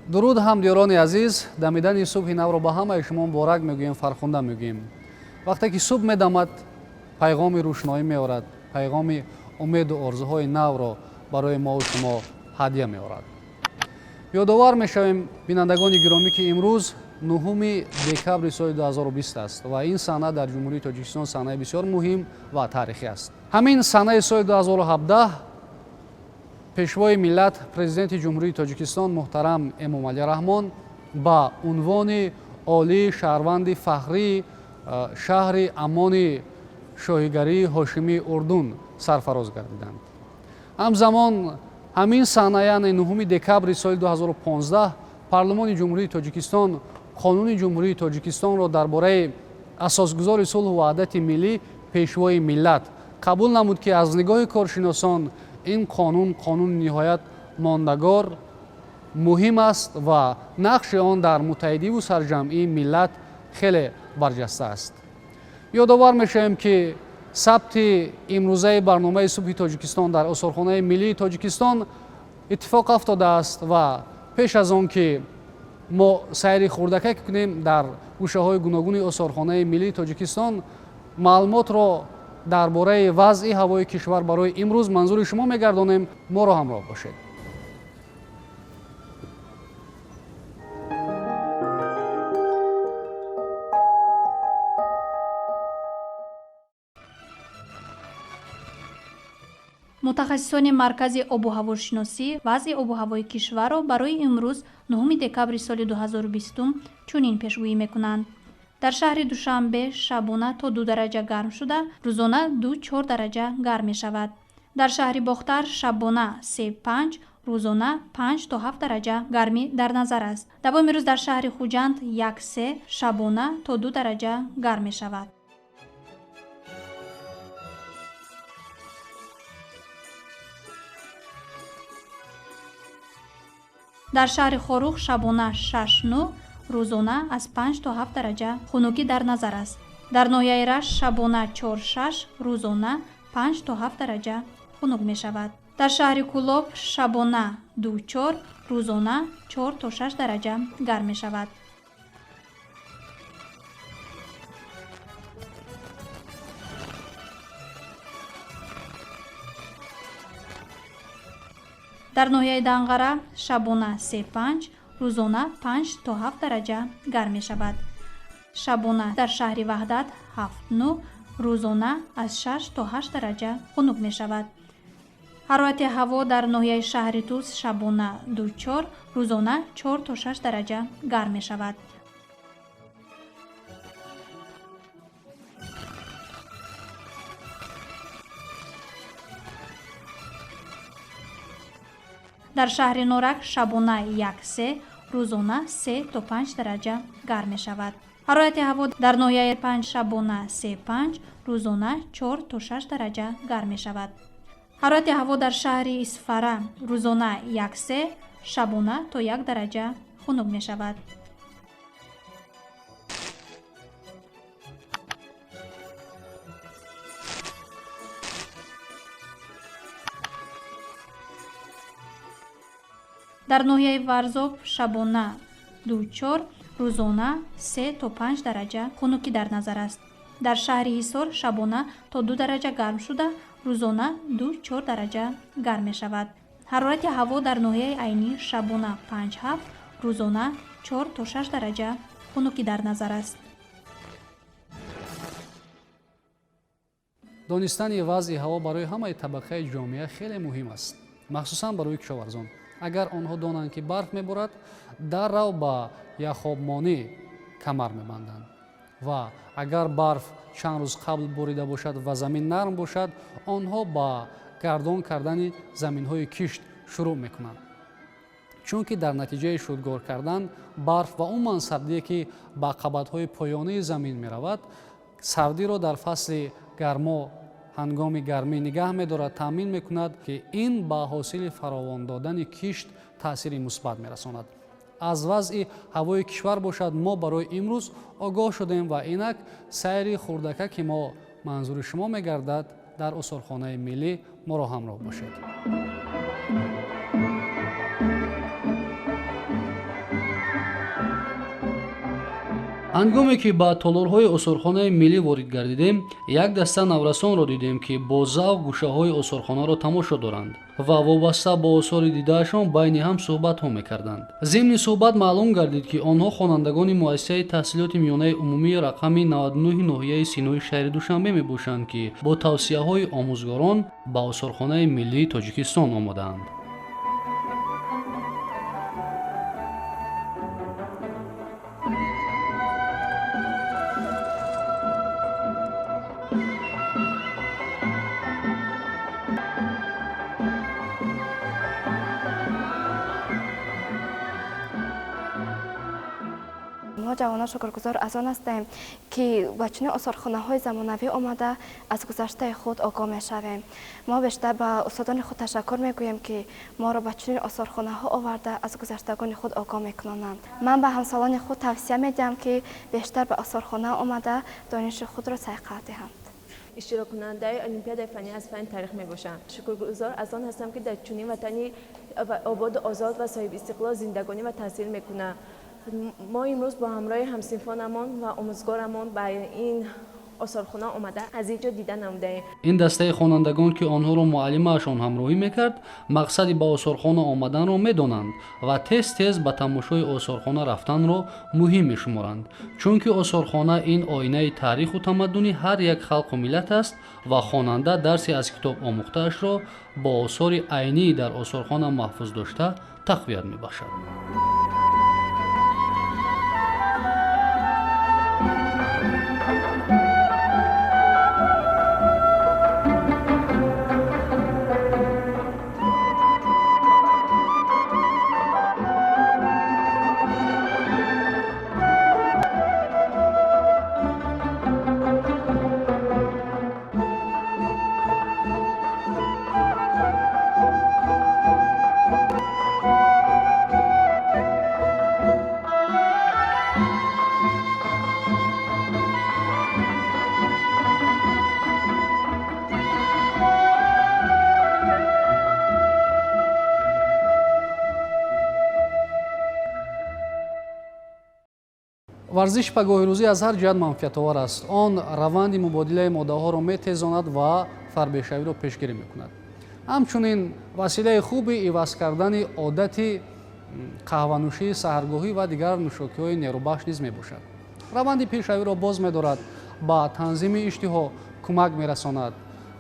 Дуруд, ҳамдиёрони азиз! Дамидани субҳи навро ба ҳамаи шумо муборак мегӯем, фархунда мегӯем. Вақте ки субҳ медамад, пайғоми рӯшноӣ меорад, пайғоми умеду орзуҳои навро барои мову шумо ҳадя меорад. Ёдовар мешавем, бинандагони гиромӣ, ки имрӯз 9 декабри соли 2020 аст ва ин саҳна дар Ҷумҳурии Тоҷикистон саҳнаи бисёр муҳим ва таърихӣ аст. Ҳамин санаи соли 2017 пешвои миллат, президенти Ҷумҳурии Тоҷикистон муҳтарам Эмомалӣ Раҳмон ба унвони олии шаҳрванди фахрии шаҳри Аммони шоҳигарии Ҳошимии Урдун сарфароз гардиданд. Ҳамзамон ҳамин саҳна, яъне 9 декабри соли 2015, Парлумони Ҷумҳурии Тоҷикистон Қонуни Ҷумҳурии Тоҷикистонро дар бораи асосгузори сулҳу ваҳдати миллӣ, пешвои миллат қабул намуд, ки аз нигоҳи коршиносон ин қонун қонуни ниҳоят мондагор, муҳим аст ва нақши он дар муттаҳидиву сарҷамъии миллат хеле барҷаста аст. Ёдовар мешавем, ки сабти имрӯзаи барномаи субҳи Тоҷикистон дар Осорхонаи миллии Тоҷикистон иттифоқ афтодааст ва пеш аз он ки мо сайри хурдакак кунем дар гӯшаҳои гуногуни Осорхонаи миллии Тоҷикистон, маълумотро дар бораи вазъи ҳавои кишвар барои имрӯз манзури шумо мегардонем. Моро ҳамроҳ бошед. Мутахассисони Маркази обуҳавошиносӣ вазъи обуҳавои кишварро барои имрӯз, 9 декабри соли 2020, чунин пешгӯӣ мекунанд. Дар шаҳри Душанбе шабона то 2 дараҷа гарм шуда, рӯзона 2-4 дараҷа гарм мешавад. Дар шаҳри Бохтар шабона 3-5, рӯзона 5 то 7 дараҷа гармӣ дар назар аст. Давоми рӯз дар шаҳри Хуҷанд 1-3, шабона то 2 дараҷа гарм мешавад. Дар шаҳри Хоруғ шабона 6-9, рӯзона аз 5 то 7 дараҷа хунукӣ дар назар аст. Дар ноҳияи Рашт шабона 4-6, рӯзона 5 то 7 дараҷа хунук мешавад. Дар шаҳри Кӯлоб шабона 2-4, рӯзона 4 то 6 дараҷа гарм мешавад. Дар ноҳияи Данғара шабона 3-5, рӯзона 5 то 7 дараҷа гарм мешавад. Шабона дар шаҳри Ваҳдат 7-9, рӯзона аз 6 то 8 дараҷа хунук мешавад. Ҳарорати ҳаво дар ноҳияи шаҳри Тӯс шабона 2-4, рӯзона 4 то 6 дараҷа гарм мешавад. Дар шаҳри Норак шабона 1-3, рӯзона 3 то 5 дараҷа гарм мешавад. Ҳарорати ҳаво дар ноҳияи Панҷ шабона 3-5, рӯзона 4 то 6 дараҷа гарм мешавад. Ҳарорати ҳаво дар шаҳри Исфара рӯзона 1-3, шабона то 1 дараҷа хунук мешавад. Дар ноҳияи Варзоб шабона 2-4, рӯзона 3 то 5 дараҷа хунукӣ дар назар аст. Дар шаҳри Ҳисор шабона то 2 дараҷа гарм шуда, рӯзона 2-4 дараҷа гарм мешавад. Ҳарорати ҳаво дар ноҳияи Айнӣ шабона 5-7, рӯзона 4 то 6 дараҷа хунукӣ дар назар аст. Донистани вазъи ҳаво барои ҳамаи табақаи ҷомеа хеле муҳим аст, махсусан барои кишоварзон. Агар онҳо донанд, ки барф меборад, даррав ба яхобмонӣ камар мебанданд ва агар барф чанд рӯз қабл борида бошад ва замин нарм бошад, онҳо ба гардон кардани заминҳои кишт шурӯъ мекунанд, чунки дар натиҷаи шудгор кардан барф ва умуман сардие, ки ба қабатҳои поёнии замин меравад, сардиро дар фасли гармо ҳангоми гармӣ нигаҳ медорад, таъмин мекунад, ки ин ба ҳосили фаровон додани кишт таъсири мусбат мерасонад. Аз вазъи ҳавои кишвар бошад, мо барои имрӯз огоҳ шудем ва инак сайри хурдакаки мо манзури шумо мегардад дар Осорхонаи миллӣ. Моро ҳамроҳ бошед. Ҳангоме ки ба толорҳои осорхонаи миллӣ ворид гардидем, як даста наврасонро дидем, ки бо завқ гӯшаҳои осорхонаро тамошо доранд ва вобаста ба осори дидаашон байни ҳам суҳбатҳо мекарданд. Зимни суҳбат маълум гардид, ки онҳо хонандагони муассисаи таҳсилоти миёнаи умумии рақами 99 ноҳияи Синои шаҳри Душанбе мебошанд, ки бо тавсияҳои омӯзгорон ба осорхонаи миллии Тоҷикистон омадаанд. Мо ҷавонон шукргузор аз он ҳастем, ки ба чунин осорхонаҳои замонавӣ омада аз гузаштаи худ огоҳ мешавем. Мо бештар ба устодони худ ташаккур мегӯем, ки моро ба чунин осорхонаҳо оварда аз гузаштагони худ огоҳ мекунонанд. Ман ба ҳамсолони худ тавсия медиҳам, ки бештар ба осорхона омада дониши худро сайқал диҳанд. Иштироккунандаи олимпиадаи фаннӣ аз фанни таърих мебошам. Шукргузор аз он ҳастам, ки дар чунин ватани ободу озод ва соҳибистиқлол зиндагонӣ ва таҳсил мекунам. Мо имрӯз бо ҳамроҳи ҳамсинфонамон ва омӯзгорамон ба ин осорхона омада аз ин ҷо дида намудаем. Ин дастаи хонандагон, ки онҳоро муаллимаашон ҳамроҳӣ мекард, мақсади ба осорхона омаданро медонанд ва тез тез ба тамошои осорхона рафтанро муҳим мешуморанд, чунки осорхона ин оинаи таъриху тамаддуни ҳар як халқу миллат аст ва хонанда дарсе аз китоб омӯхтаашро бо осори айнии дар осорхона маҳфуз дошта тақвият мебахшад. Варзиши пагоҳирӯзӣ аз ҳар ҷиҳат манфиатовар аст. Он раванди мубодилаи моддаҳоро метезонад ва фарбешавиро пешгирӣ мекунад. Ҳамчунин василаи хуби иваз кардани одати қаҳванӯшии саҳаргоҳӣ ва дигар нӯшокиҳои нерӯбахш низ мебошад. Раванди пиршавиро боз медорад, ба танзими иштиҳо кӯмак мерасонад.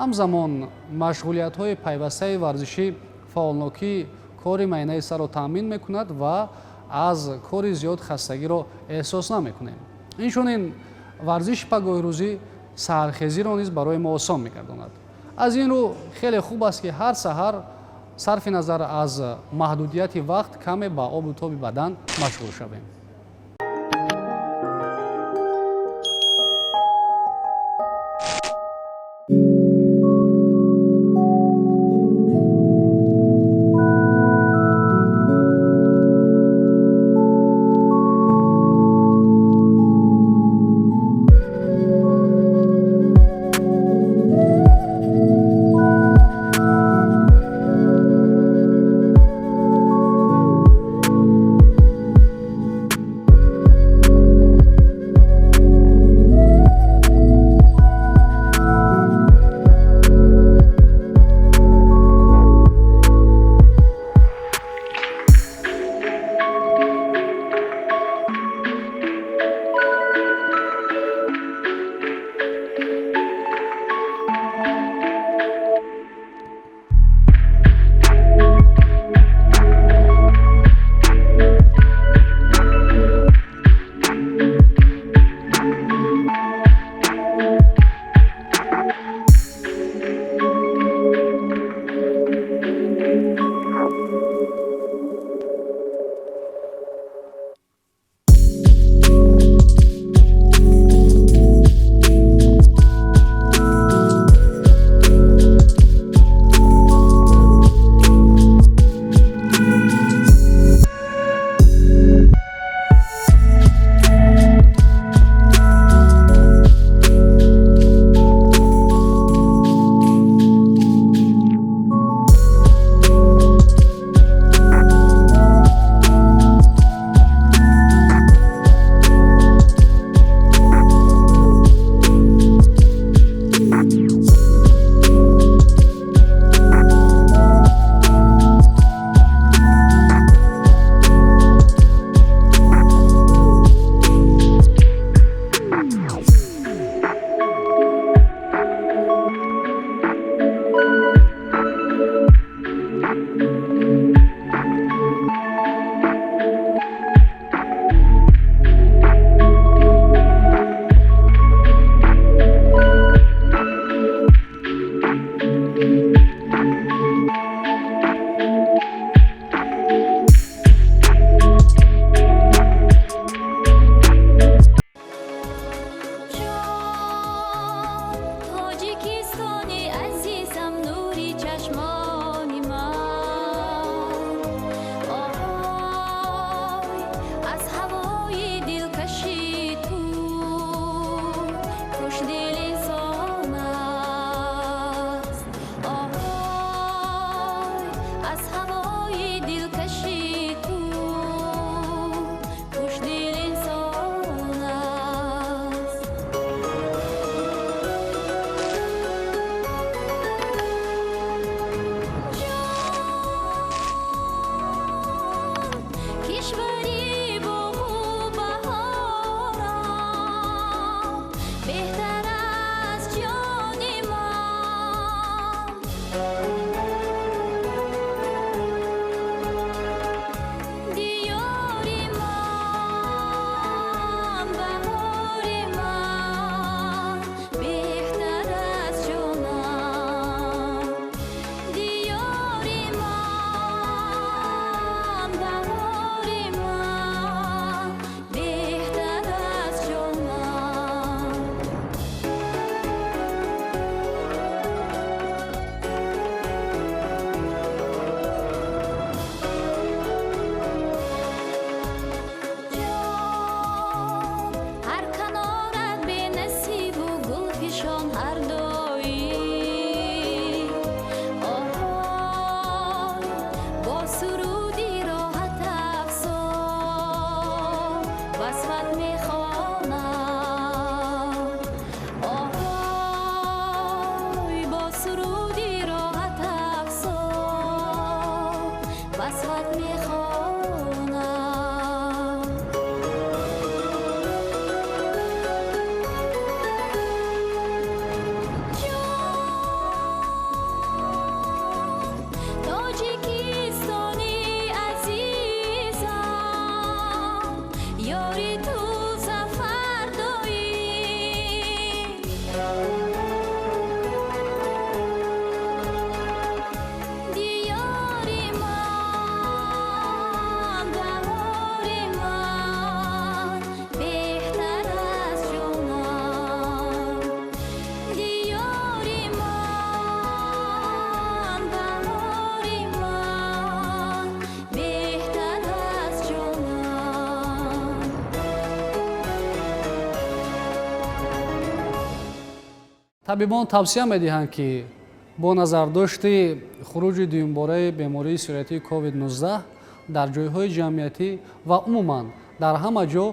Ҳамзамон машғулиятҳои пайвастаи варзишӣ фаъолнокии кори майнаи сарро таъмин мекунад ва аз кори зиёд хастагиро эҳсос намекунем. Инчунин варзиши пагоҳирӯзӣ саҳархезиро низ барои мо осон мегардонад. Аз ин рӯ хеле хуб аст, ки ҳар саҳар сарфи назар аз маҳдудияти вақт каме ба обу тоби бадан машғул шавем. аз хат мехонам. Ҷон, Тоҷикистони азизам, ёри ту зафар доим. Диёри ман, баҳори ман, беҳтар аз ҷонам. Диёри ман, баҳори ман, беҳтар аз ҷонам. Табибон тавсия медиҳанд, ки бо назардошти хуруҷи дуюмбораи бемории сироятии COVID-19 дар ҷойҳои ҷамъиятӣ ва умуман дар ҳама ҷо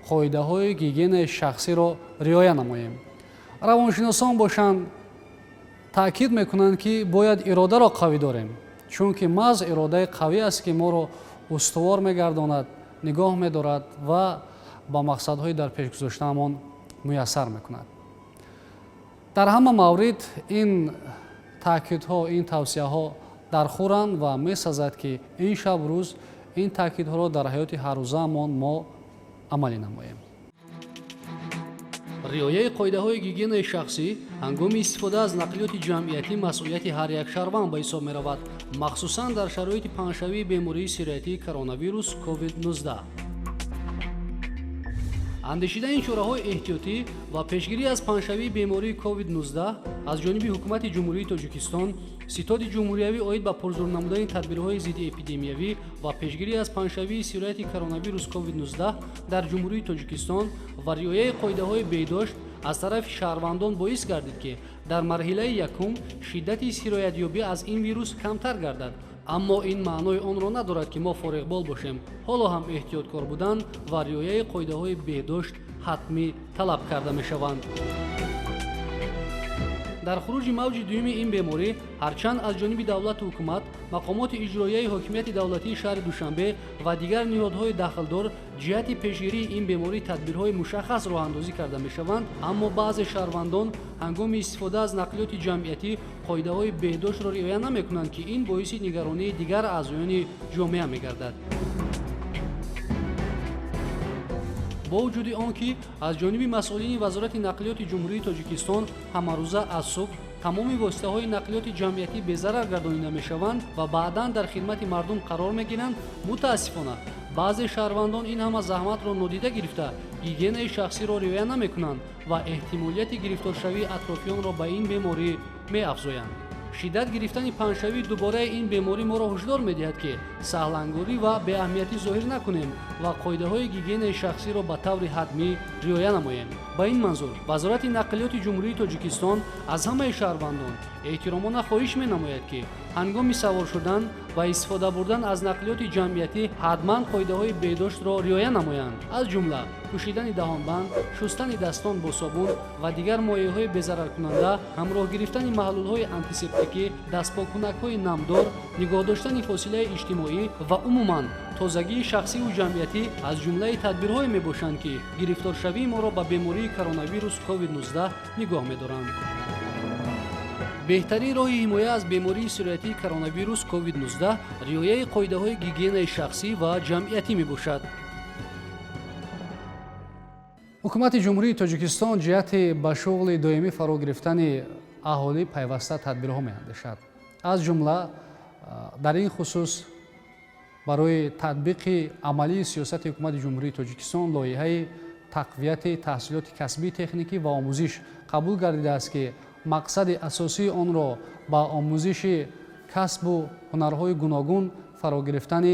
қоидаҳои гигиенаи шахсиро риоя намоем. Равоншиносон бошанд, таъкид мекунанд, ки бояд иродаро қавӣ дорем, чунки маҳз иродаи қавӣ аст, ки моро устувор мегардонад, нигоҳ медорад ва ба мақсадҳои дар пеш гузоштаамон муяссар мекунад. Дар ҳама маврид ин таъкидҳо, ин тавсияҳо дархӯранд ва месазад, ки ин шаб рӯз ин таъкидҳоро дар ҳаёти ҳаррӯзаамон мо амалӣ намоем. Риояи қоидаҳои гигиенаи шахсӣ ҳангоми истифода аз нақлиёти ҷамъиятӣ масъулияти ҳар як шаҳрванд ба ҳисоб меравад, махсусан дар шароити паҳншавии бемории сироятии коронавирус COVID-19. Андешидани чораҳои эҳтиётӣ ва пешгирӣ аз паҳншавии бемории COVID-19 аз ҷониби Ҳукумати Ҷумҳурии Тоҷикистон, Ситоди ҷумҳуриявӣ оид ба пурзур намудани тадбирҳои зиддиэпидемиявӣ ва пешгирӣ аз паҳншавии сирояти коронавирус COVID-19 дар Ҷумҳурии Тоҷикистон ва риояи қоидаҳои беҳдошт аз тарафи шаҳрвандон боис гардид, ки дар марҳилаи якум шиддати сироятёбӣ аз ин вирус камтар гардад. Аммо ин маънои онро надорад, ки мо фориғбол бошем. Ҳоло ҳам эҳтиёткор будан ва риояи қоидаҳои беҳдошт ҳатмӣ талаб карда мешаванд. Дар хуруҷи мавҷи дуюми ин беморӣ, ҳарчанд аз ҷониби давлату ҳукумат, мақомоти иҷроияи ҳокимияти давлатии шаҳри Душанбе ва дигар ниҳодҳои дахлдор ҷиҳати пешгирии ин беморӣ тадбирҳои мушаххас роҳандозӣ карда мешаванд, аммо баъзе шаҳрвандон ҳангоми истифода аз нақлиёти ҷамъиятӣ қоидаҳои беҳдоштро риоя намекунанд, ки ин боиси нигаронии дигар аъзоёни ҷомеа мегардад. Бо вуҷуди он ки аз ҷониби масъулини Вазорати нақлиёти Ҷумҳурии Тоҷикистон ҳамарӯза аз субҳ тамоми воситаҳои нақлиёти ҷамъиятӣ безарар гардонида мешаванд ва баъдан дар хидмати мардум қарор мегиранд, мутаассифона баъзе шаҳрвандон ин ҳама заҳматро нодида гирифта, гигиенаи шахсиро риоя намекунанд ва эҳтимолияти гирифторшавии атрофиёнро ба ин беморӣ меафзоянд. Шиддат гирифтани паҳншавии дубораи ин беморӣ моро ҳушдор медиҳад, ки саҳлангорӣ ва беаҳамиятӣ зоҳир накунем ва қоидаҳои гигиенаи шахсиро ба таври ҳатмӣ риоя намоем. Ба ин манзур Вазорати нақлиёти Ҷумҳурии Тоҷикистон аз ҳамаи шаҳрвандон эҳтиромона хоҳиш менамояд, ки ҳангоми савор шудан ва истифода бурдан аз нақлиёти ҷамъиятӣ ҳатман қоидаҳои беҳдоштро риоя намоянд, аз ҷумла пӯшидани даҳонбанд, шустани дастон бо собун ва дигар моеъҳои безараркунанда, ҳамроҳ гирифтани маҳлулҳои антисептикӣ, дастпоккунакҳои намдор, нигоҳ доштани фосилаи иҷтимоӣ ва умуман тозагии шахсиву ҷамъиятӣ аз ҷумлаи тадбирҳое мебошанд, ки гирифторшавии моро ба бемории коронавирус COVID-19 нигоҳ медоранд. Беҳтарин роҳи ҳимоя аз бемории сироятии коронавирус COVID-19 риояи қоидаҳои гигиенаи шахсӣ ва ҷамъиятӣ мебошад. Ҳукумати Ҷумҳурии Тоҷикистон ҷиҳати ба шуғли доимӣ фаро гирифтани аҳолӣ пайваста тадбирҳо меандешад. Аз ҷумла дар ин хусус барои татбиқи амалии сиёсати Ҳукумати Ҷумҳурии Тоҷикистон лоиҳаи тақвияти таҳсилоти касбии техникӣ ва омӯзиш қабул гардидааст, ки мақсади асосии онро ба омӯзиши касбу ҳунарҳои гуногун фаро гирифтани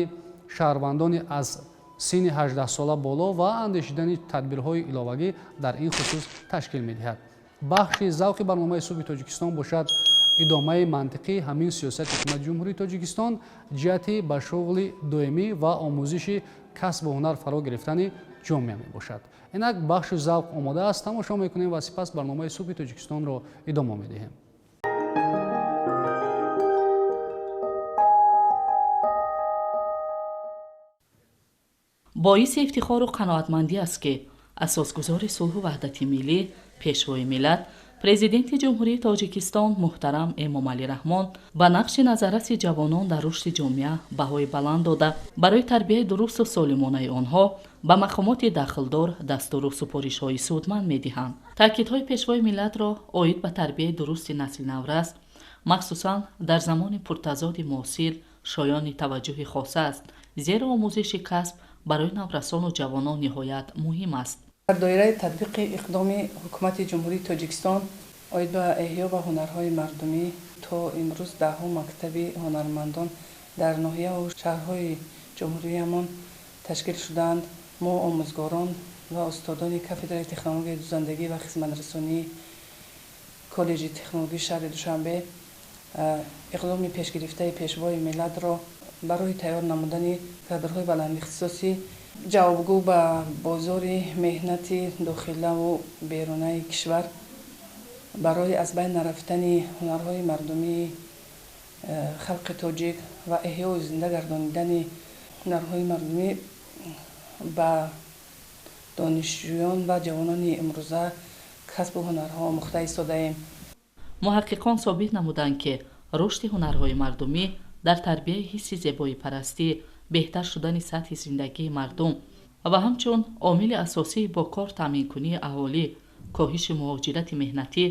шаҳрвандони аз синни 18сола боло ва андешидани тадбирҳои иловагӣ дар ин хусус ташкил медиҳад. Бахши завқи барномаи Субҳи Тоҷикистон бошад, идомаи мантиқии ҳамин сиёсати Ҳукумати Ҷумҳурии Тоҷикистон ҷиҳати ба шуғли доимӣ ва омӯзиши касбу ҳунар фаро гирифтани ҷомеа мебошад. Инак бахши завқ омода аст, тамошо мекунем ва сипас барномаи Субҳи Тоҷикистонро идома медиҳем. Боиси ифтихору қаноатмандӣ аст, ки асосгузори сулҳу ваҳдати миллӣ, Пешвои миллат, Президенти Ҷумҳурии Тоҷикистон муҳтарам Эмомалӣ Раҳмон ба нақши назарраси ҷавонон дар рушди ҷомеа баҳои баланд дода, барои тарбияи дурусту солимонаи онҳо ба мақомоти дахлдор дастуру супоришҳои судманд медиҳанд. Таъкидҳои Пешвои миллатро оид ба тарбияи дурусти насли наврас, махсусан дар замони пуртазоди муосир, шоёни таваҷҷӯҳи хоса аст, зеро омӯзиши касб барои наврасону ҷавонон ниҳоят муҳим аст. Дар доираи татбиқи иқдоми Ҳукумати Ҷумҳурии Тоҷикистон оид ба эҳё ва ҳунарҳои мардумӣ, то имрӯз даҳҳо мактаби ҳунармандон дар ноҳияву шаҳрҳои ҷумҳуриямон ташкил шудаанд. Мо, омӯзгорон ва устодони кафедраи технологияи дузандагӣ ва хизматрасонии Коллеҷи технологии шаҳри Душанбе, иқдоми пешгирифтаи Пешвои миллатро барои тайёр намудани кадрҳои баландихтисосӣ, ҷавобгӯ ба бозори меҳнати дохилаву берунаи кишвар, барои аз байн нарафтани ҳунарҳои мардумии халқи тоҷик ва эҳёу зинда гардонидани ҳунарҳои мардумӣ, ба донишҷӯён ва ҷавонони имрӯза касбу ҳунарҳо омӯхта истодаем. Муҳаққиқон собит намуданд, ки рушди ҳунарҳои мардумӣ дар тарбияи ҳисси зебоипарастӣ, беҳтар шудани сатҳи зиндагии мардум ва ҳамчун омили асосии бо кор таъминкунии аҳолӣ, коҳиши муҳоҷирати меҳнатӣ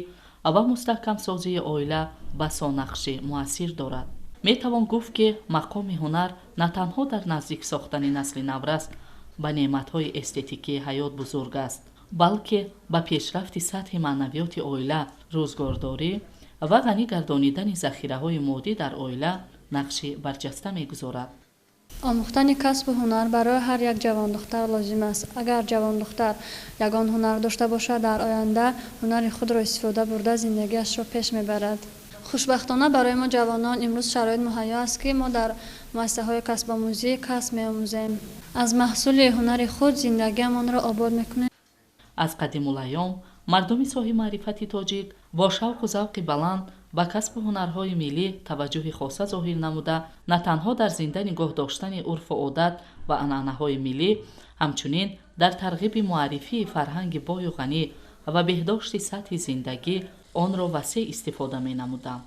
ва мустаҳкамсозии оила басо нақши муассир дорад. Метавон гуфт, ки мақоми ҳунар на танҳо дар наздик сохтани насли наврас ба неъматҳои эстетикии ҳаёт бузург аст, балки ба пешрафти сатҳи маънавиёти оила, рӯзгордорӣ ва ғанӣ гардонидани захираҳои моддӣ дар оила нақши барҷаста мегузорад. Омӯхтани касбу ҳунар барои ҳар як ҷавондухтар лозим аст. Агар ҷавондухтар ягон ҳунар дошта бошад, дар оянда ҳунари худро истифода бурда, зиндагиашро пеш мебарад. Хушбахтона, барои мо ҷавонон имрӯз шароит муҳайё аст, ки мо дар муассисаҳои касбомӯзӣ касб меомӯзем, аз маҳсули ҳунари худ зиндагиамонро обод мекунем. Аз қадимулайём мардуми соҳибмаърифати тоҷик бо шавқу завқи баланд ба касбу ҳунарҳои миллӣ таваҷҷӯҳи хоса зоҳир намуда, на танҳо дар зинда нигоҳ доштани урфу одат ва анъанаҳои миллӣ, ҳамчунин дар тарғиби муаррифии фарҳанги бою ғанӣ ва беҳдошти сатҳи зиндагӣ онро васеъ истифода менамуданд.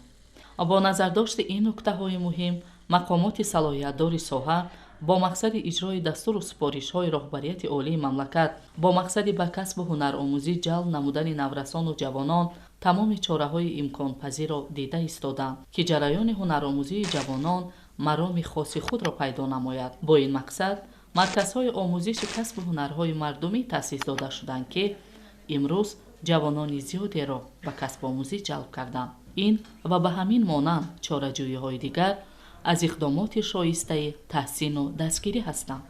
Бо назардошти ин нуктаҳои муҳим, мақомоти салоҳиятдори соҳа бо мақсади иҷрои дастуру супоришҳои роҳбарияти олии мамлакат, бо мақсади ба касбу ҳунаромӯзӣ ҷалб намудани наврасону ҷавонон тамоми чораҳои имконпазирро дида истоданд, ки ҷараёни ҳунаромӯзии ҷавонон мароми хоси худро пайдо намояд. Бо ин мақсад марказҳои омӯзиши касбу ҳунарҳои мардумӣ таъсис дода шуданд, ки имрӯз ҷавонони зиёдеро ба касбомӯзӣ ҷалб карданд. Ин ва ба ҳамин монанд чораҷӯиҳои дигар аз иқдомоти шоистаи таҳсину дастгирӣ ҳастанд.